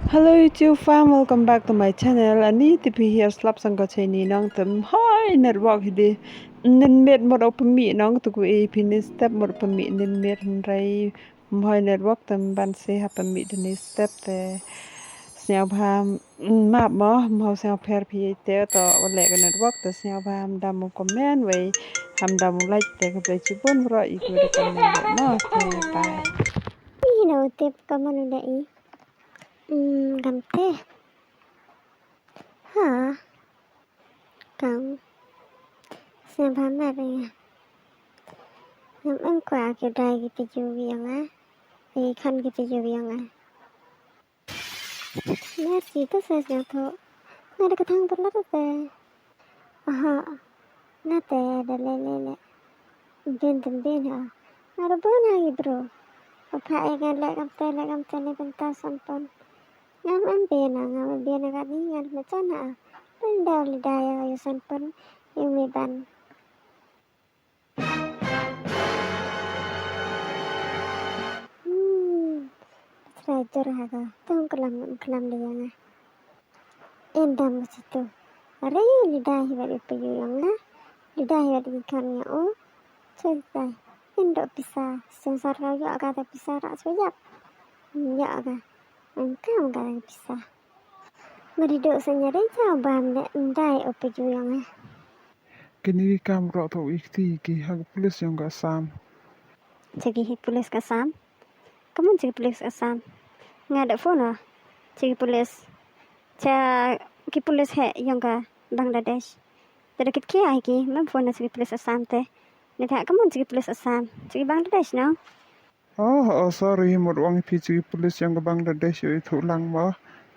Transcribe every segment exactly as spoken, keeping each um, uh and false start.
Hello YouTube fam, welcome back to my channel. Ani te phi hiar slap sang ka chai ni nong tem hoi network hi di. Nin met mot op mi nong tu ku e phi ni step mot op mi nin met hoi network tem ban se hap mi de ni step te. Sniaw bha map mo mo sniaw pher phi te to wale ka network te sniaw bha ham dam comment wei ham dam like te ka ble chibun bro i ku de comment mo te bye. Ina u tip ka manu da i. Hmm, kan te. Ha. Kan. Sniaw bha mer ya. Ngam em kwah ki dai ki te ju yang a. Ki khan ki te ju yang a. Mer si to sa sniaw tho. Nga da ka thang perlat te. Aha. Nga te da le le le. Bin tem bin ha. Nga da bon ha i bro. Apa e nga le kam te le kam te le kam ta sampon. Ngam em bin ha ngam em bin ha ka ni ngan me chan ha. Pen da le da ya yu sampon. Yu me ban. Hmm. Trai jor ha ka. Tong kelam kelam de ya nga. Endam ka situ. Are ni dai hi wat ipu yu yang na. Ni dai hi wat ikan ya o. Choi dai. Endo pisa. Sensar ka ya ka ta pisa ra choi yap. Ya ka. Engkam ka pisa. Mari do sanya dai jauh bam de ndai ipu yu yang eh. Kini ki kam rok tau ikti ki ha ka pulis yang ka Assam. Jagi hi pulis ka Assam. Kamun jagi pulis Assam. Nga da phone wa. Jagi pulis. Cha ki pulis he yong ka Bangladesh. Tada kit kia hi ki mem phone na jagi pulis Assam te. Nita kamun jagi pulis Assam. Jagi Bangladesh no. Oh, oh, sorry, mut wang phi jagi pulis yong ka Bangladesh yo ithu lang mo.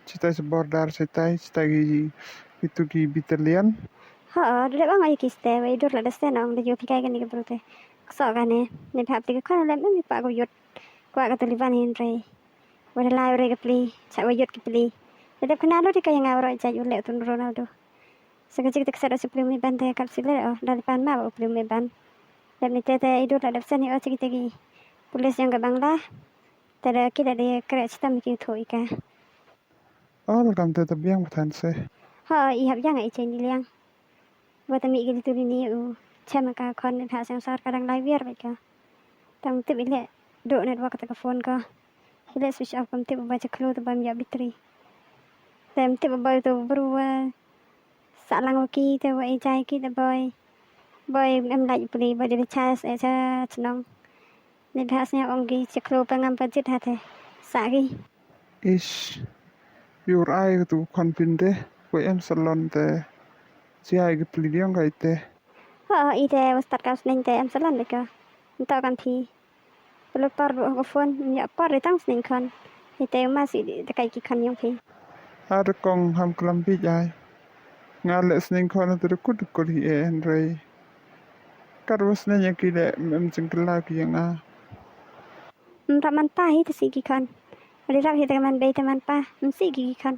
Chitai sa border chitai chitai ki itu ki battalion. Ha, dule bang ai ki ste wei dur la da ste nong da yo phi kai kani ka brute. Kso kane. Nita hap ti ka khana lem mi pa ko yot. Kwah ka Taliban hin rei. Wada lai wada ka pli, chak wa yot ka pli. Dadep kana lo di ka yang awro jai u le tun Ronaldo. Sa ka jik tak sara si pli mi ban te kap si le o dal pan ma u pli mi ban. Dep ni te te idur la dep sani o chik te ki. Pulis yang ka Bangla. Te da ki da de kre chitam ki tho ika. Ol kam te te biang patan se. Ha i hap yang i chai ni liang. Wa ta mih ki litu ni u chem ka khon ni pha seng sar ka dang lai wiar bait ka. Tang tip ile do network ta ka phone ka. Ile switch off kam tip ba cha khlo ta ba mih battery. Tem tip ba tu bru wa sa lang wa ki te wa i jai ki te boy. Boy em lai pli ba de charge e cha chnong. Ni pha snya ong ki cha khlo pa ngam pa jit ha te. Sa ki. Ish, yu rai ka tu khon pin te, ko em salon te, chi ai ka pli diang ka ite. Ho, ite, wa start ka sneng te, em salon de ka. Nto kan thi. Pelu por du ko phone, ya por de tang sneng khon. Ite ma si de kai ki khon yong phi. Ar kong ham klam bi jai. Nga le sneng khon te kut kut hi e en rei. Kar wa sneng ya ki le em jingkla ki yang a. Mrap man pa hi te si ki khon. Ri rap hi te man bei te man pa. Msi ki khon.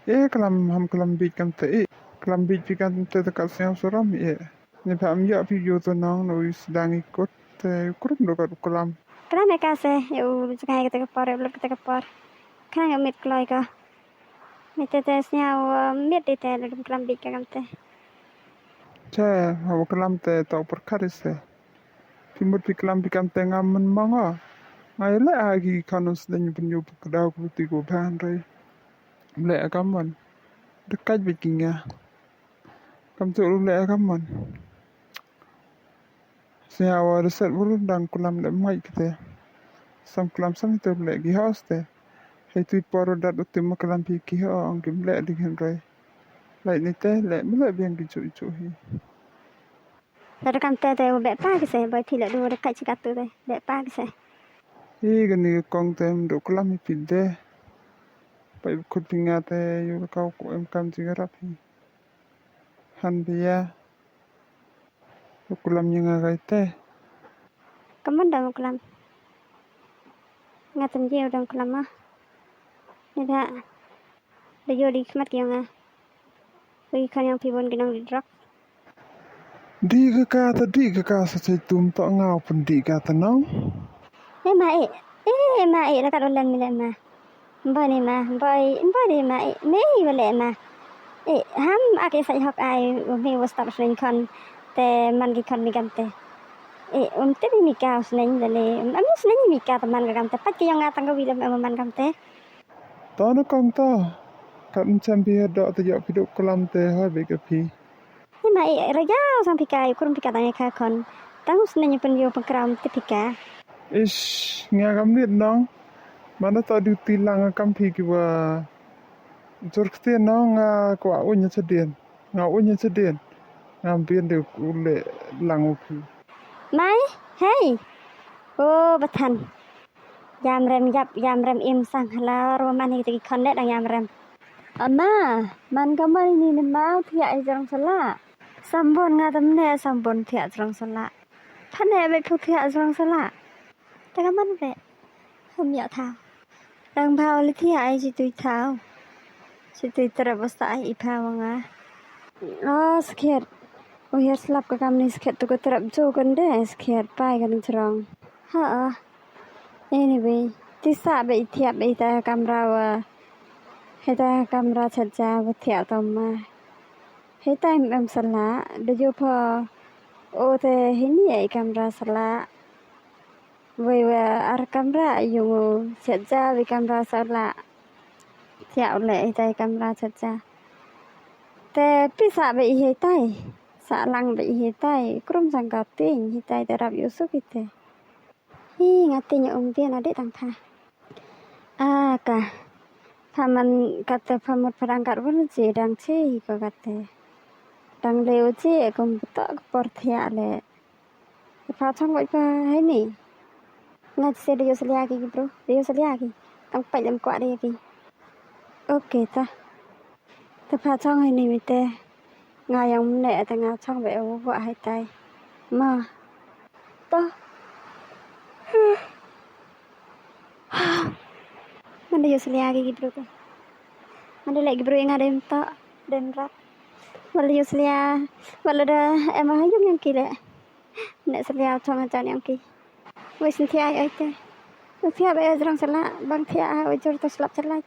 E klam ham klam bit kam te e. Klam bit pi kam te te kat siang suram e. Ni pha am ya pi yo to nong no is dang i kot te krum do kat klam. Klam e ka se e u jngai te ka por e lut te ka por. Khnang e mit kloi ka. Ni te te snya u mit te te lu klam bit ka kam te. Te ha klam te to por kar se. Pi mut pi klam pi kam te ngam man manga. Ngai le a gi kanu sdeng pun yu pu kdau ku ti ku ban re. Le a kam man. De kaj bi ki nga. Kam tu le a kam man. Sia wa de set buru dang kulam le mai kite. Sam kulam sam tu le gi house te. Hei tu por dat u tim kulam pi ki ho ang kim le di hen re. Lai ni te le mi le biang ki chu chu hi. Te da kam te te u be pa ki se, boi phi le du da kai chi ka tu te, be pa ki se. Hi ka ni kong te mdu klam hi phi de. Pai khut phi nga te yu ka kau ku em kam chi ka rap hi. Han phi ya. U klam ni nga kai te. Ka man da u klam. Nga tem je u dang klam ma. Ni da. Da yo di khmat ki nga. Wi khan yang phi bon ki nong di drok. Di ka ka ta di ka ka sa chai tum to nga pun di ka ta nong. E ma e. E ma e la ka do len mi le ma. Bani ma, boi, bani ma, eh, me hi wale ma. Eh, ham ake sa hok ai, me was stop sling kon, te man ki kon mi gamte. Eh, um te mi ka sling dale, am sling mi ka te man ka gamte, pat ki yong atang ka wila me man gamte. To na kong to, kat um chem bi do te yok piduk kolam te hoi be ka pi. Ima i rajaw sang pika i kurum pika tang i ka kon. Tang sne nyi pen yu pengkram te pika. Ish, nga kam nit nong. Mana to duty lang kam pi ki wa. Jur kti nong nga kwa unya chedien. Nga unya chedien. Nga bien de ule lang u pi. Mai, hey. Oh, batan. Yam rem yap, yam rem im sang hala ro man hi te ki kon le dang yam rem. Ama, man ka mai ni ne mau thiah ai jrong sala. Sambon nga tam ne sambon thiah jrong sala. Phane be phu thiah jrong sala. Ta ka man be. Hum ya tha. Dang bhau le thiah ai chi tui thau. Chi tui trap basta ai i pha wa nga. Oh, skhet. Oh, her slap ka kam ni skhet tu ka trap jo kan de skhet pai kan jrong. Ha. Anyway, ti sa be i thiah be i ta kamra wa. He ta kamra chat ja wa thiah tom ma. He ta im em sala, de jo pho. O te he ni ai kamra sala. Wei wa ar kamra yung u chat ja wei kamra sala. Thiah u le he ta kamra chat ja. Te pi sa be i he ta. Sa lang be i he ta. Krum sang ka ting he ta te rap yu suk i te. Hi nga te nyo um bien ade tang pha. A ka. Pha man kate pha mut pha dang kat wun chi dang chi hi ko kate. Dang leu chi kum betok ka por thiah le. Pha chong wai pha hai ni. Nga chi se de yo selia ki bro. De yo selia ki. Tang pai lem kwa de ki. Ok ta. Te pha chong hai ni mi te. Nga yang mne te nga chong be u wa hai tai. Ma. To. Mande yo selia ki gibru ko. Mande le gibru nga dem to. Dem rap. Wala yo selia. Wala da ema hayung yang ki le. Ne selia chong jan yang ki. Wis ntia ai te. Ntia be jrong sala. Bang tia ha ujur to slap sala.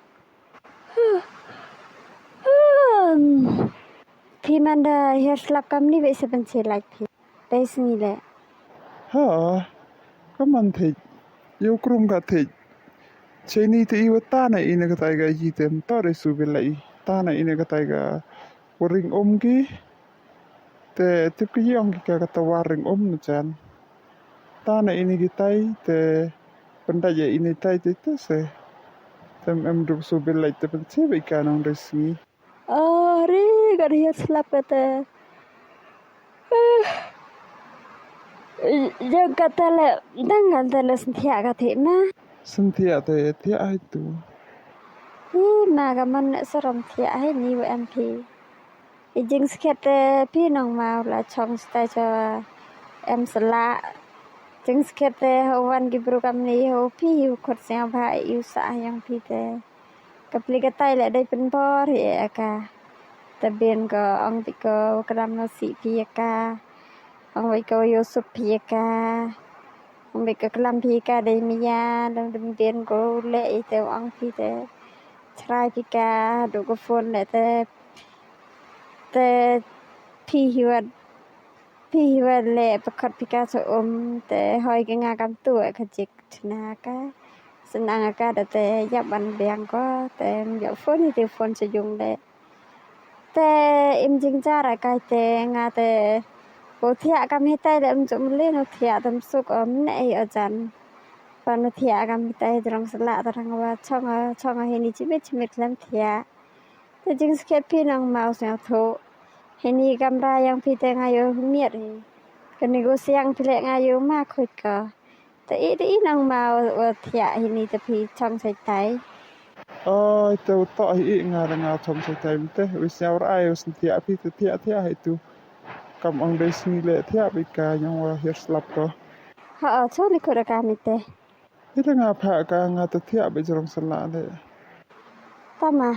Phi man da her slap kam ni be se ban se lait phi. Dei sngi le. Ha. Ka man thik. Yo krum ka thik. Cheni te iwa tana ina ka taiga yi tem tore su be lai. Tana ina ka taiga waring um ki. Te tip ki yong ki ka ka tawar ring um na chan. Tana ina ki tai te. Pendai ya ina tai te te se. Tem em duk su be lai te pen se be ka nong dei sngi. Ari ka dia slap kata. Jeng kata le dang kata le sentiak kata ma. Sentiak te tiak ai tu. Hi ma ka man ne serom tiak ai ni wa M P. I jing sket te pi nong mau la chong stai cho em sela. Jing sket te ho wan ki bru kam ni ho pi yu kot siang ba yu sa yang pi te. Ka pli ka tai le dei pynbor hi e ka. Ta bien ko ong bi ko kram no si phi e ka. Ong bi ko yo sup phi e ka. Ong bi ko klam phi e ka dei mia dong dum bien ko le i te ong phi te. Chrai phi ka du ko phone le te. Te phi hi wat phi hi wat le pakhat phi ka so um te hoi ke nga kam tu e ka jik. Chna ka, snang ka da te yap ban biang ko, te yap phone hi te phone sa yung le. Te im jing jar ka te nga te. Ko thiah kam hi tai le im jum le no thiah tam suk om ne ei o jan. Pan no thiah kam hi tai jrong sala ta rang wa chong a, chong a hi ni chimit chimit lem thiah. Te jing skhet phi nang mau sngau tho. Hi ni kamra yang phi te nga yo miet hi. Kani go siang phi le nga yo ma khuit ka. Te i te i nang mau wa thiah hi ni te phi chong sai tai. Oi te u to hi i nga ra nga chong sai tai mte. Wi siaw ra ai u sin thiah phi te thiah thiah hi tu. Kam ong dei sngi le thiah bi ka nyong wa hiar slap ko. Ha o choli ko ra ka mi te. Ida nga pha ka nga ta thiah ba jrong sala le. Tama.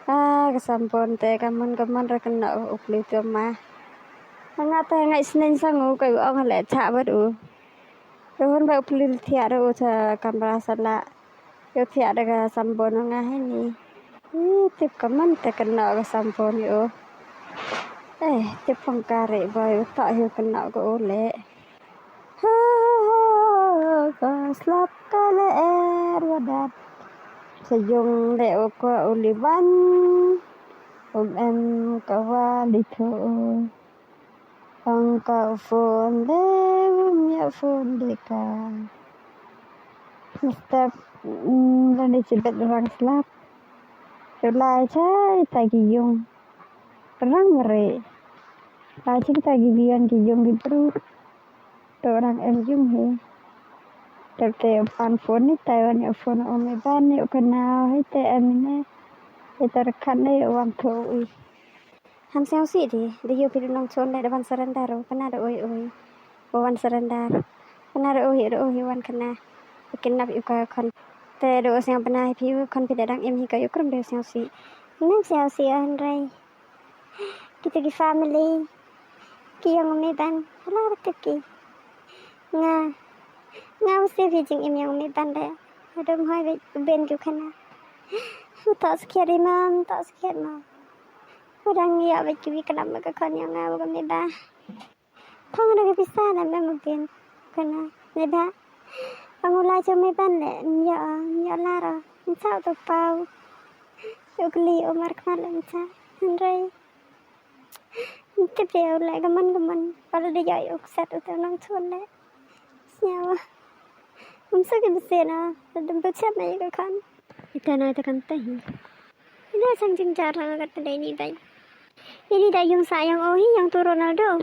Ah, ka sampon te ka man ka man ra ka na u pli tu ma. Nga ta ngai snen sang u ka u ong le cha ba u. Ruhun ba u pli thiah ru u cha kamra sala. Ïoh thiah da ka sambon nga hi ni. Ih, tip ka man te kynnoh ka sambon ïoh. Eh, tip pang ka re ba ïoh toh ïoh kynnoh ka u le. Ha, ha, ha, ka slap ka le er wadat. Sa jong le u kwa u liban. Um em ka wa li tho. Ong ka u phone de, um ïa phone de ka. Step, mm, lane chibet rang slap. Ïoh lai chai ta ki yung. Rang re. Lai chai ta ki biang ki yung ki bru. To rang em yung hi. Tep te pan phone ni tai wan ïa phone o me ban ïa u kynnoh hi te em ne. Hi te rakat ne ïa wan tho ui. Ham sngewsih de, de ïoh phi nongchon de, de wan surrender o, pynah de oi oi. Wan surrender. Pynah de oi, de oi wan kynnoh. Kidnap ïa ka khon. Te de oi sngewpynah phi khon phi de dang im hi ka ïoh krum de sngewsih. Nang sngewsih o hynrei. Kita ki family. Ki ïong u Meban. Hala de ki. Nga. Nga u sngewsih jingim ïong u Meban de. Adum hoi beit u Ben ki u kynnoh. Toh skhiat i mam, toh skhiat mam. Nga dang ïoh beit kiwei klam ka khon ïa nga ba ka Meba. Thong da ka pisa la mem u Ben. Kane Meba. Ang u la jong Meban le ym ïoh, ym ïoh lar. Ym cha u to paw. Ïoh kli u markhmat le ym cha. Hynrei ym tip ïa u le ka mon ka mon. Pal da ïoh ïa u kset u te nongchun le. Sñiaw. Ym suk ïa bsien o. Dum tu chem ïa ka khon. Ita na ita kan te hi. Ida sang jingjar ha nga ka tdei ni bai. Ini da yung sa yang o hi yang tu Ronaldo.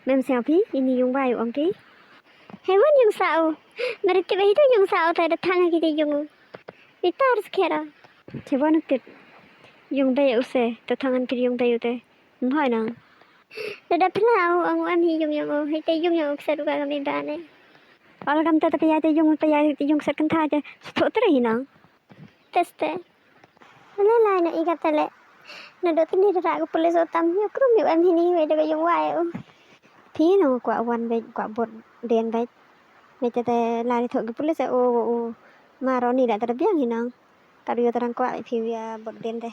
Mem siang phi ini yung bai ong ki. Hei wan yung sa o. Mari tip hi tu yung sa o ta da thang ki te yung o. Ita ris khera. Che wan tip. Yung bai u se ta thang an ki yung bai u te. Mhoi nang. Da da phla o ang wan hi yung yang o. Hei te yung yang o ksa du ka kami ba ne. Al kam ta ta pia te yung pia te yung sa kan tha je. Sto tre hi nang. Teste. Wala lai na iga tele. Na do tini da ku police o tam yu krum yu em hini we da yung wai o. Phi no kwa wan be kwa bot den be. Me te te lai thok ki police o o. Ma ro ni da ta biang hi nang. Ka yu ta dang kwa phi wi bot den de.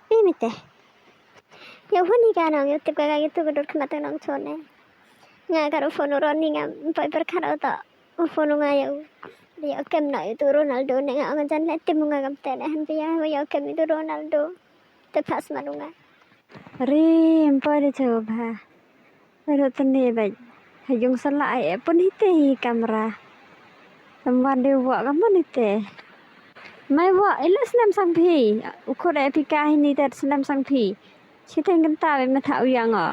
Phi me te. Yu huni ka nang yu tip ka ka yu tu ka dot khmat nang chon ne. Nga ka ro phone ro ni nga poi per khat o ta. U phone nga ïa u. Ïa kem na ïa tu Ronaldo ne nga ong jan le tim nga kam te ne han pia ïa kem ïa tu Ronaldo. Te pas ma nga. Rim poi de cho ba. Ro tene ba. Ha yung sala ai e pun hi te hi kamera. Tam wan de wa kam ni te. Mai wa ila snem sang phi. U khot e phi ka hi ni te snem sang phi. Chi te ngan ta be ma tha u yang o.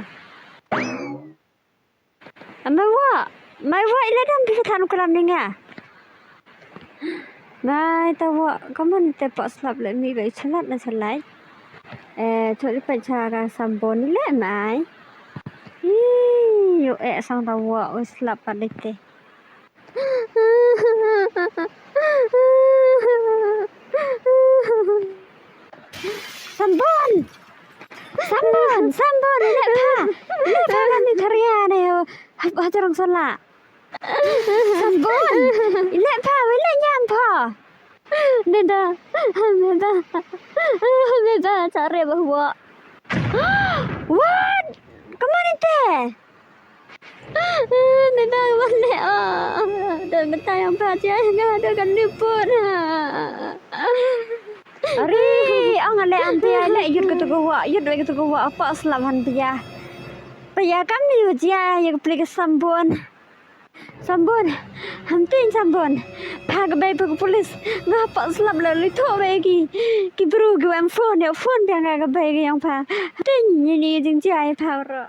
Mai wa, mai wa ila dam phi than u klam ni nga. Mai ta wa, kaman te pa slap le mi bai chalat na chalai. Eh, chori pa cha ka sambon ni le mai. Ih, yo eh sang ta wa, o slap pa de te. Sambon! Sambon! Sambon! Ila pha! Ila pha kan ni tharia ne ha ha jarong sola. Sambon! Ila pha! Ila nyam pha! Neda! Neda! Neda! Chare bahwa. What? Kaman ite? Neda kaman ne? Oh, da mata yang pha jai nga da kan liput. Ari, ang ale ampia le yut ka tu ka wa, yut wei ka tu ka wa, apa slap han pia. Pia kam ni yu jia, yu pli ka sambon. Sambon, ham tin sambon. Pha ka bai pha ka police. Nga pa slap la li tho bai ki. Ki bru ki wem phone, ya phone pia nga ka bai ki yang pha. Tin ni ni jing jia pha ro.